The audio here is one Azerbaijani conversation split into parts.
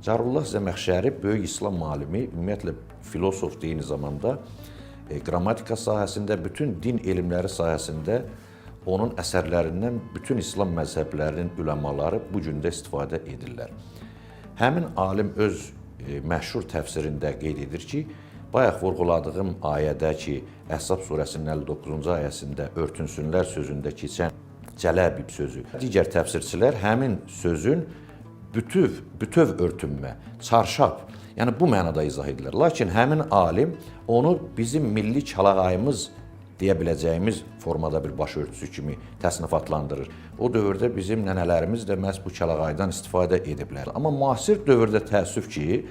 Carullah Zəməxşəri böyük İslam alimi, ümumiyyətlə filosofdur eyni zamanda. Qrammatika sahəsində, bütün din elmləri sahəsində onun əsərlərindən bütün İslam məzhəblərinin üləmaları bu gün də istifadə edirlər. Həmin alim öz məşhur təfsirində qeyd edir ki, bayaq vurğuladığım ayədə ki, Əhzab surəsinin 59-cu ayəsində örtünsünlər sözündə keçən cələbib sözü. Digər təfsirçilər həmin sözün bütöv örtünmə, çarşaf, yəni bu mənada izah edirlər. Lakin həmin alim onu bizim milli çalağayımız deyə biləcəyimiz formada bir başörtüsü kimi təsnifatlandırır. O dövrdə bizim nənələrimiz də məhz bu çalağaydan istifadə ediblər. Amma müasir dövrdə təəssüf ki,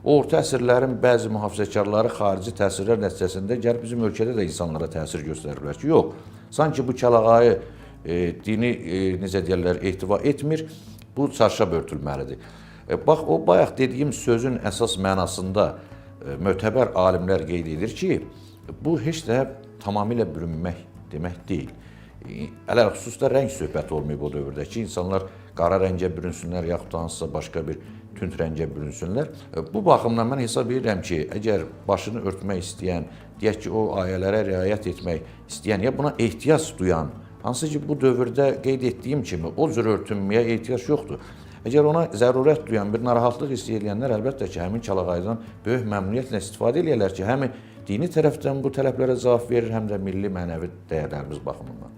orta əsrlərin bəzi mühafizəkarları xarici təsirlər nəticəsində gəlib bizim ölkədə də insanlara təsir göstəriblər ki, yox, sanki bu çalağayı dini necə deyirlər, ehtiva etmir, bu çarşaf örtülməlidir. Bax, o bayaq dediyim sözün əsas mənasında mötəbər alimlər qeyd edir ki, bu heç də tamamilə bürünmək demək deyil. Ələxüsus da rəng söhbəti olmayıb o dövrdə ki, insanlar qara rəngə bürünsünlər, yaxud da hansısa başqa bir tünd rəngə bürünsünlər. Bu baxımdan mən hesab edirəm ki, əgər başını örtmək istəyən, deyək ki, o ayələrə riayət etmək istəyən ya buna ehtiyac duyan, hansı ki, bu dövrdə qeyd etdiyim kimi o cür örtünməyə ehtiyac yoxdur. Əgər ona zərurət duyan, bir narahatlıq hiss edənlər əlbəttə ki, həmin çalağaydan böyük məmnuniyyətlə istifadə eləyərlər ki, həm dini tərəfdən bu tələblərə cavab verir, həm də milli mənəvi dəyərlərimiz baxımından.